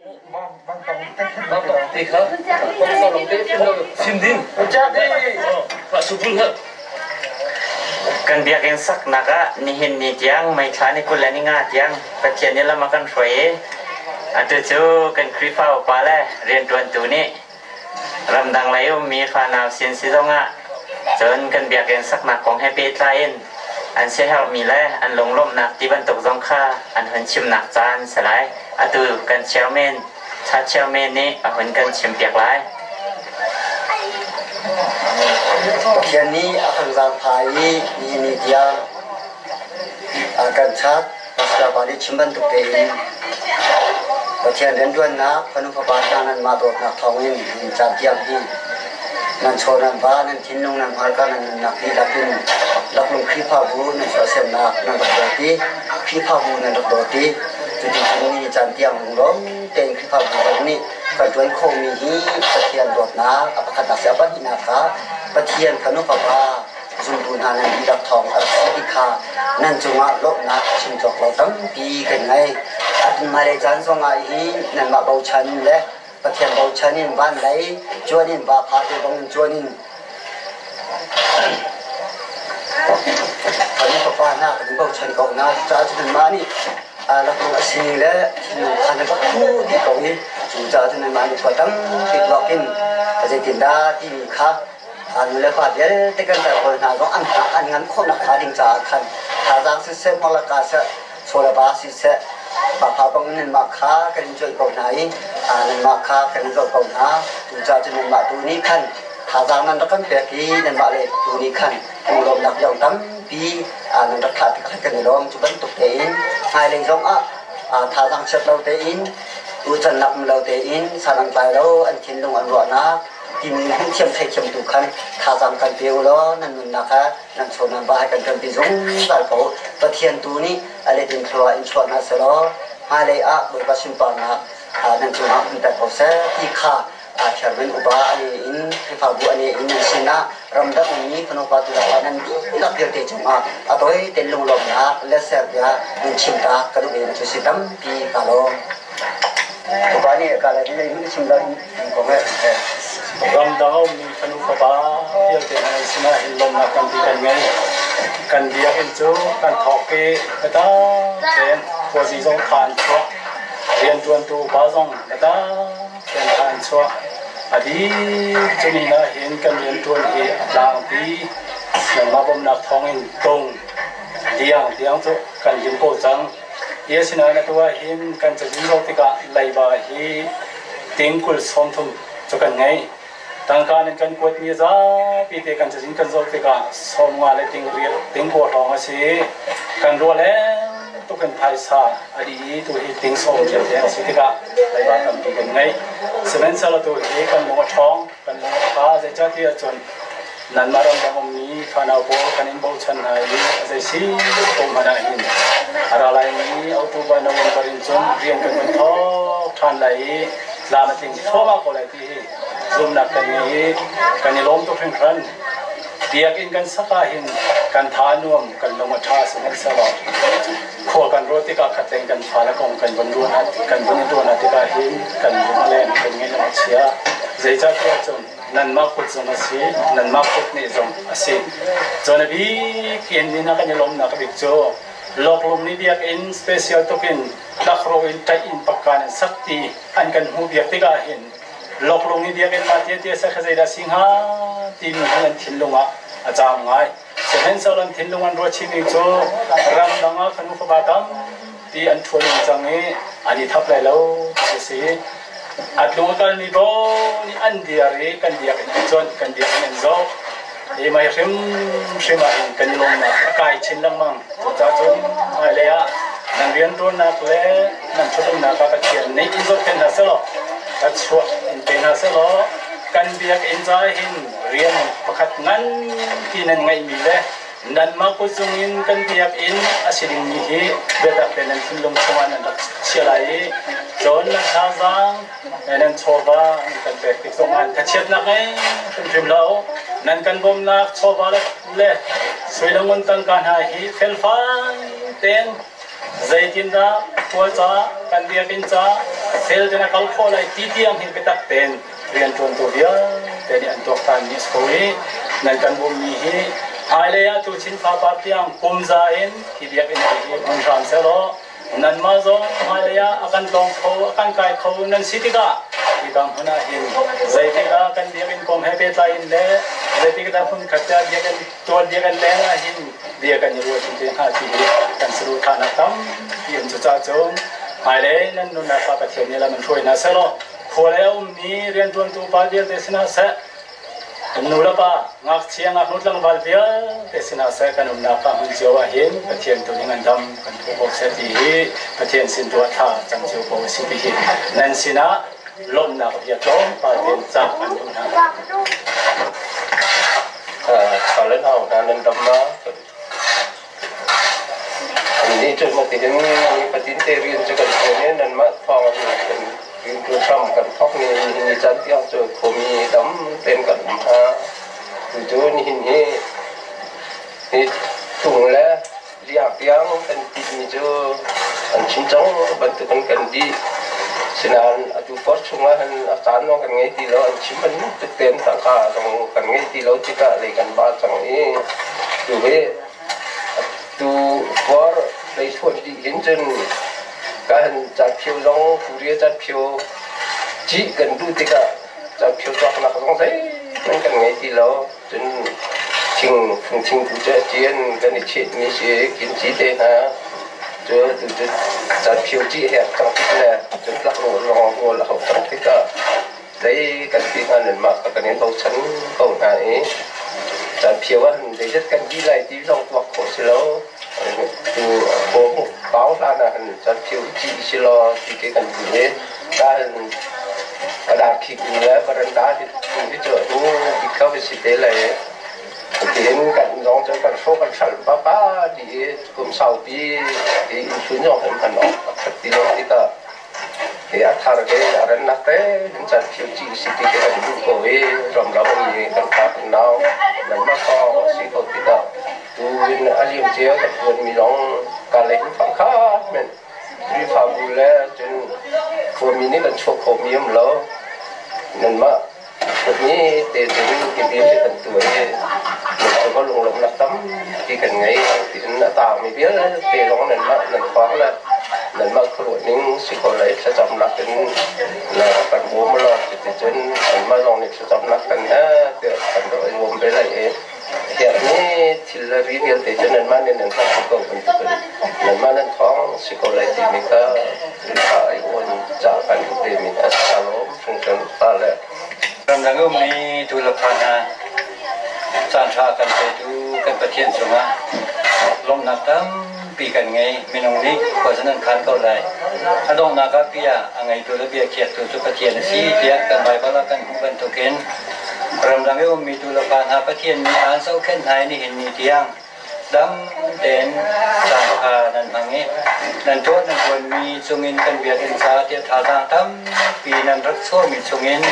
Kan biakinn saknak ah nihin ni tiang May thla ni 20 le ni nga tiang Pathian nih lam a kan hruai i atu cu kan Khrihfa upa le rianṭuantu nih ramdang lei ummi fanau sin si zongah cun kan biakinn saknak kong he pehtlai in an siaherhmi le an lunglawmhnak ti bantuk zong kha an hun chimnak caan si lai. Atu kan chairman Cha chairman nih a hun kan chimpiak lai. Pathian nih a kan zaangfah i nihin ni tiang a kan chap. Pastor pa nih chim bantuk tein Pathian rianṭuannak fanu fapa hna nanmah dawtnak thawngin nihin caan tiang hi nan chaw nan va nan thinlung nan hmarka nan nunnak dihlak in laklung Khrihfabu nan chuahsemnak nan rak dawt i Khrihfabu nan rak dawt i cuticun nihin caan tiang lunglawm tein Khrihfabu zong nih kan ṭuan khawhmi hi Pathian dawtnak a pakhatnak si a pahnihnak ah Pathian fanu fapa zumtu hna nan dihlak thawng a rak si ti kha nan cungah lawmhnak chim cawk lo tampi kan ngei. A hmailei caan zongah hi nanmah bochan le Pathian bochan in van lei cuan in va pha te bang in cuan in kan fapa hna kan bochan ko hna. Cucaah cun nanmah nih laklung a sining le thinlung kha nan rak phu dih ko i cucaah cun nanmah nih khua tampi tuak in zeitindah timi kha nu le pa vialte kan tar hna zong an an ngan khawhnak hnga ding caah khan thazaang siseh hmalaka seh chaw le ba siseh papa bang nanmah kha kan in cuanh ko hna i nanmah kha kan in zoh ko hna. Cucaah cun nanmah tu nih khan thazaang nan rak kan pek i nanmah le tu nih khan lunglawmnak zong tampi nan rak thlah tikah kan i lawm. Cu bantuk tein hmailei zong ah thazaang chiat lo tein tuchan nak um lo tein san an tlai lo an thinlung an ruahnak timi hmuh thiam theithiam tu khan thazaang kan pe u law nan nunnak ah nan chaw nan va he kan ṭanpi zungzal ko. Pathian tu nih a let in thlua in chuah hna selaw hmailei ah Bawipa sunparnak nan cungah umter ko seh ti kha chairman upa ane in Khrihfabu ane in nan sinah ramdang ummi fanopa tu lakah nan dihlak vialte cungah a toi ten lunglawmnak le serbia nan chim ta ka duh mi cu si tampi ka lawm. Upa nih ka la din chim lo in. Ramdang a ummi fanu fapa vialte hna nan sinah hin lawmhnak tampi kan ngei. Kan biakinn cu kan thawk i biatak tein khuazi zong kha an chuah. Rianṭuantu upa zong biatak tein kha an chuah. A dih cu ni ah hin kan rianṭuan hi a tlangpi. Nangmah bawmhnak thawngin tung liang tiang cu kan lim ko cang. Hi asinain atu ah hin kan cazin zoh tikah leiba hi ting 20 sawmthum cu kan ngei. Tangka nan kan kuatmi zapi te kan cazin kan zoh tikah 50 le ting riat ting kua hrawng a si. Kan ruah leng tuk in phaisa a dih i tu hi ting 10 riat leng a si tikah leiba tampi kan ngei. Sihmanhsehlaw tu hi kan lung a ṭhawng, kan lung a ṭha. Zeicahtiah cun Nanmah ramdang ummi fanau pawl kan in bochan hna i a zei si ko hmanh ah hin a ra laimi October November in cun rian kan hun thawk ṭhan lai i tlam a tling thluahmah ko lai ti hi zumhnak kan ngei i kan i lawm tuk hringhran. Biakinn kan sak ah hin kan tha a nuam, kan lung a ṭha sihmanhsehlaw khua kan ruah tikah khatleng kan fale kong kan vun ruah kan vun i ruah hna tikah hin kan lung a leng, kan ngaih a chia. Zeicahtiah cun nanmah kut zong a si, nanmah kut nih zong a si. Cun a bik in ni na kan i lawmnak bik cu Loklung nih biakinn special tukin tlakro in ṭaih in pakkan an sak ti an kan hmuh biak tikah hin Loklung nih biakinn mah tia tia sak zeidah si hnga timi hi an thinlung ah a caam ngai. Sihmanhsehlaw an thinlung an ruah chihmi cu ramdang ah fanu fapa tampi an ṭhuan in cang i an i thap lai lo ti a si. A tlung a kalmi paoh nih an diar i kan biakinn an cuanh, kan biakinn an zoh. Hi mei hrimhrim ah hin kan i lawmnak a kai chin lengmang. Cucaah cun hmailei ah nan rianṭuannak le nan ṭhutumnak ah Pathian nih in zohkhenh hna sehlaw, ka chuah in pe hna sehlaw, kan biakinn caah hin rian pakhat nganpi nan ngeihmi le nanmah kut zungin kan biakinn a si dingmi hi biatak tein nan thinlung chungah nan rak chia lai i cun nan thazaang nan chawva nan kan pek tik zongah thachiatnak ngei hrimhrim hlah u. Nan kan bawmhnak chawva le sui le ngun tangka hna hi felfai tein zeitindah khua ca. Kan biakinn ca fel ten a kal khawh lai ti tiang hi biatak tein rianṭuantu vialte nih an tuaktan mi a si ko i nan kan bawmmi hi hmailei ah tuchin fapa tiang kum za in hi biakinn hi hmun hram sehlaw nanmah zong hmailei ah a kan tlawng kho a kan kai kho nan si tikah hika hmun ah hin zeitik ah kan biakinn kong he pehtlai in le zeitik dah hmun khat ah biakinn tual biakinn leng ah hin bia kan i ruah te hnga ti hi kan saduhthahnak tampi um. Cucaah cun hmailei nan nunnak ah Pathian nih lam in hruai hna sehlaw khua lei a ummi rianṭuantu pa vialte sinah seh, nu le pa, ngakchia ngaknu tlangval vialte sinah seh, kan umnak ah hmun cio ah hin Pathian tu nih ngandam kan phu ko seh ti hi Pathian sin tu ah thla cam cio ko a si ti hi nan sinah lawmhnak bia tlawmpal tein cah kan duh hna. Chalen hau hna nan dam ma? Ni cu matihin ni fatin te rian cu kan ṭuan i nanmah thawng in kan rianṭuan hram kan thawk ni nihin ni caan tiang cu khuami dam tein kan um hna. Tucu nihin hi hi tung le liang tiang kan timi cu an chim cang bantukin kan dih. Sinain atu por chungah hin a caan zong kan ngei ti lo, an chim bantuk tein tangka zong kan ngei ti lo tikah lei kan ba cang i tu hi tu por lei thuan dih hin cun kan catphio zong Korea catphio cih kan duh tikah catphio cawknak zong zeihmanh kan ngei ti lo. Cun thing fungthing tu cu ṭian kan i chehmi si kimchi te hna cu tu cu catphio cih he cang tik le cun tlakrawh lawng rawl a hauh cang tikah zei kan ti hnga? Nanmah ka kan in bochan ko hna i catphio ah zeizat kan dih lai ti zong tuak khawh si lo. Tu pau hlan ah hin catphio cih si law ti ke kan ti i kan Kadar khik le baranda hi cu hu ti kho si te lai. Tiin kan zong cu kan hrawh kan hral papa di i kum saupi i innhlun zong hin hman awk a khat ti lo tikah hi a thar ke a rannak te hin chan phiu ci si ti ke kan duh ko i ramlam mi kan pa kan nau nan ma thawng a si ko tikah tu in a liam cia kan tuan mi zong ka le hin phang kha men Khrihfabu le cun khuami nih kan chuah khawhmi um lo. Nanmah ni te cun hi hi kan tuah i nan cung ah lunglawmhnak tampi kan ngei tiin a taangmi vialte zong nanmah nan thawng le nanmah khuaruah ning si ko lai thlacamnak in na kan bawm law cuticun nanmah zong nih thlacamnak kan he tiah kan rak i bawm ve lai i Herhmi thil le ri vialte cu nanmah nih nan hngalh ko bantukin nanmah nan thawng si ko lai timi kha Khrihfa ai uan ca kan in pemi hna shalom hringhran pa le Ramdang ummi tuulepa hna, caanṭha kan petu kan Pathian cungah lawmhnak tampi kan ngei. Minung nih khua nan khan ko lai. A donghnak ah bia a ngeitu le bia khiaktu cu Pathian a si tiah kan Baibal ah kan hmuh bantukin ramdang i ummi tuulepa hna Pathian nih aan zohkhenh hna i nihin ni tiang dam tein caan kha nan hmang i nan tuah nan ṭuanmi cungin kan biakinn ca tiah thazaang tampi nan rak chuahmi chungin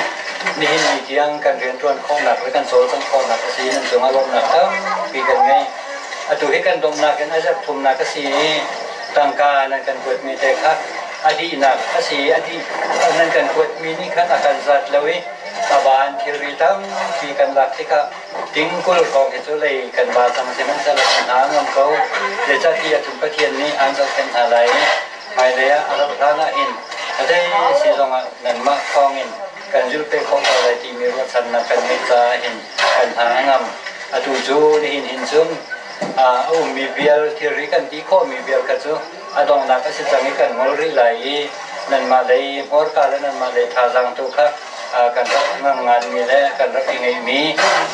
nihin ni tiang kan rianṭuan khawhnak le kan cawlcangh khawhnak a si. Nan cungah lawmhnak tampi kan ngei. Atu hi kan donghnak in a zarh thumnak a si i tangka nan kan kuatmi te kha a dihnak a si i a dih nan kan kuatmi nih khan a kan zat lo i a van thilri tampi kan lak tikah tingkul hrawng hi cu lei kan ba cang. Sihmanhsehlaw kan hna ngam ko, zeicahtiah cun Pathian nih aan zohkhenh hna lai i hmailei ah a rauh hlan ah hin a zei si zongah nanmah thawngin kan zulh pe khawh ko lai timi ruahchannak kan ngeih caah hin kan hna a ngam. Atu cu nihin hin cun a ummi vial thilri kan ti khawhmi vial kha cu a donghnak a si cang i kan ngol rih lai i nanmah lei hmurka le nanmah lei thazaang tu kha kan rak ngang nganmi le kan rak i ngeihmi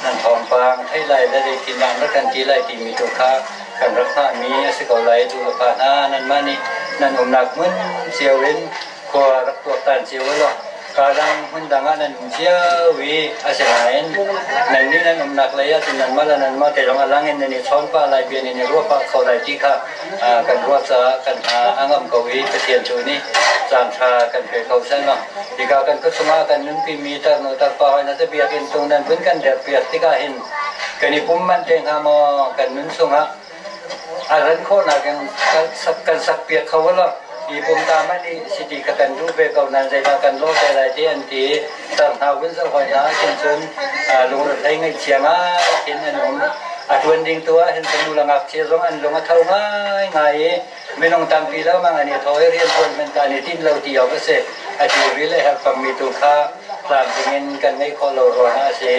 nan thawngpang theih lai le zeitindah an rak kan ti lai timi tu kha kan rak hngahmi a si ko lai. Tu le pa hna, nanmah nih nan umnak hmun cio in khua rak tuaktan cio u law kadang hmun dang ah nan um cio i asinain nan nih nan umnak lei ah cun nanmah le nanmah te zong a lang in nan i chawn pah lai, bia nan i ruah pah kho lai ti kha kan ruah caah kan hna a ngam ko i Pathian cu nih caan ṭha kan pe kho seh law hika kan khuachung ah kan nunpimi tarnu tarpa hoi hna cu biakinn tung nan vun kan derpiak tikah hin kan i pum manh te hnga maw? Kan nun chungah a ran khawhnak in kan sakpiak kho law. I pum ta man i city kha kan duh ve ko nain zeidah kan lawh te lai ti an ti i tar hna vun zoh hoi hna ahkhin cun lungrethei ngaihchia ngai khin an um. A ṭuan ding tu ah hin cun nu le ngakchia zong an lung a tho ngaingai i minung tampi lo mang an i thaw i rianṭuan hmanh ka an i tinh lo ti awk a si. A ṭil le herh pangmi tu kha tlamtling in kan ngeih khawh lo ruangah a si.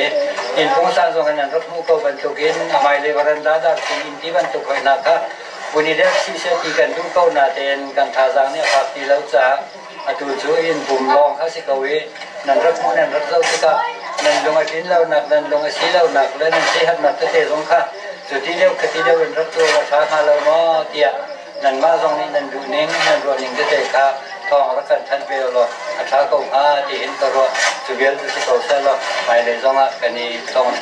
Inn pungsan zong in an rak hmuh ko bantukin a hmailei varanda darthing inn ti bantuk hoi hna kha vun i dek siseh ti kan duh ko natein kan thazaang nih a fak ti lo caah atu cu inn pum lawng kha si ko i nan rak hmuh nan rak zoh tikah nan lung a tlin lonak nan lung a si lonak le nan sihatnak tete zong kha cuti deuh khati deuh in rak tuah a ṭha hnga lo maw tiah nanmah zong nih nan duh ning nan ruah ning tete kha thawng rak kan thanh ve law a ṭha ko hnga ti hin ka ruah. Cu vial cu si ko seh law hmailei zong ah kan i tong.